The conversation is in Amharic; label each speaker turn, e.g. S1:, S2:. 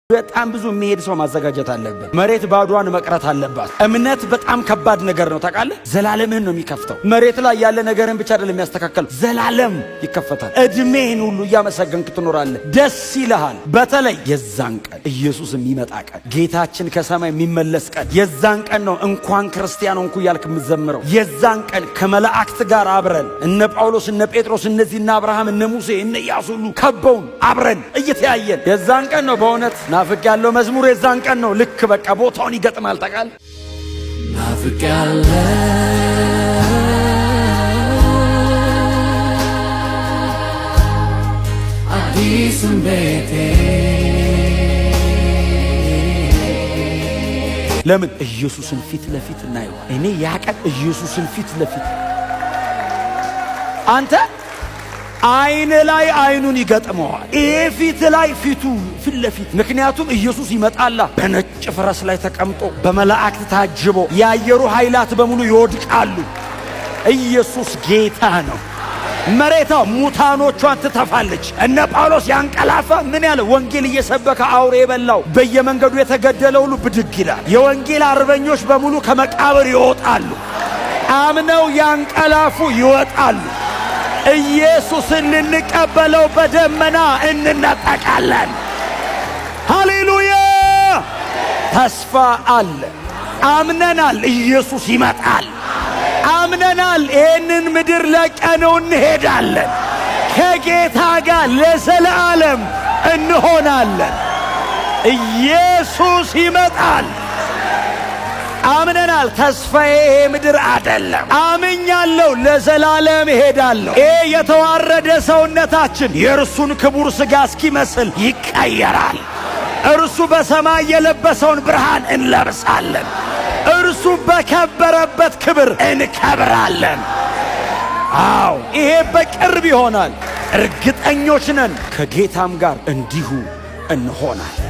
S1: በጣም ብዙ የሚሄድ ሰው ማዘጋጀት አለብን። መሬት ባዷን መቅረት አለባት። እምነት በጣም ከባድ ነገር ነው ታውቃለህ። ዘላለምህን ነው የሚከፍተው። መሬት ላይ ያለ ነገርን ብቻ አይደለም የሚያስተካከል፣ ዘላለም ይከፈታል። እድሜህን ሁሉ እያመሰገንክ ትኖራለህ። ደስ ይልሃል። በተለይ የዛን ቀን፣ ኢየሱስ የሚመጣ ቀን፣ ጌታችን ከሰማይ የሚመለስ ቀን፣ የዛን ቀን ነው እንኳን ክርስቲያን ሆንኩ እያልክ የምትዘምረው። የዛን ቀን ከመላእክት ጋር አብረን፣ እነ ጳውሎስ፣ እነ ጴጥሮስ፣ እነዚህ እነ አብርሃም፣ እነ ሙሴ፣ እነ ኢያሱ ሁሉ ከበውን አብረን እየተያየን፣ የዛን ቀን ነው በእውነት ናፍቄያለሁ መዝሙር፣ የዛን ቀን ነው። ልክ በቃ ቦታውን ይገጥማል። ታውቃለህ።
S2: ናፍቄያለሁ አዲሱን ቤቴ።
S1: ለምን? ኢየሱስን ፊት ለፊት እናየዋል። እኔ ያ ቀን ኢየሱስን ፊት ለፊት፣ አንተ አይን ላይ አይኑን ይገጥመዋል። ይሄ ፊት ላይ ፊቱ፣ ፊት ለፊት። ምክንያቱም ኢየሱስ ይመጣላ በነጭ ፈረስ ላይ ተቀምጦ፣ በመላእክት ታጅቦ፣ የአየሩ ኃይላት በሙሉ ይወድቃሉ። ኢየሱስ ጌታ ነው። መሬቷ ሙታኖቿን ትተፋለች። እነ ጳውሎስ ያንቀላፋ፣ ምን ያለ ወንጌል እየሰበከ አውሬ የበላው፣ በየመንገዱ የተገደለ ሁሉ ብድግ ይላል። የወንጌል አርበኞች በሙሉ ከመቃብር ይወጣሉ። አምነው ያንቀላፉ ይወጣሉ። ኢየሱስን ልንቀበለው በደመና እንነጠቃለን። ሃሌሉያ! ተስፋ አለ። አምነናል። ኢየሱስ ይመጣል። አምነናል። ይህንን ምድር ለቀነው እንሄዳለን። ከጌታ ጋር ለዘለዓለም እንሆናለን። ኢየሱስ ይመጣል። አምነናል። ተስፋዬ ይሄ ምድር አደለም። አምኛለሁ። ለዘላለም እሄዳለሁ። ይሄ የተዋረደ ሰውነታችን የእርሱን ክቡር ሥጋ እስኪመስል ይቀየራል። እርሱ በሰማይ የለበሰውን ብርሃን እንለብሳለን። እርሱ በከበረበት ክብር እንከብራለን። አዎ፣ ይሄ በቅርብ ይሆናል። እርግጠኞች ነን። ከጌታም ጋር እንዲሁ እንሆናለን።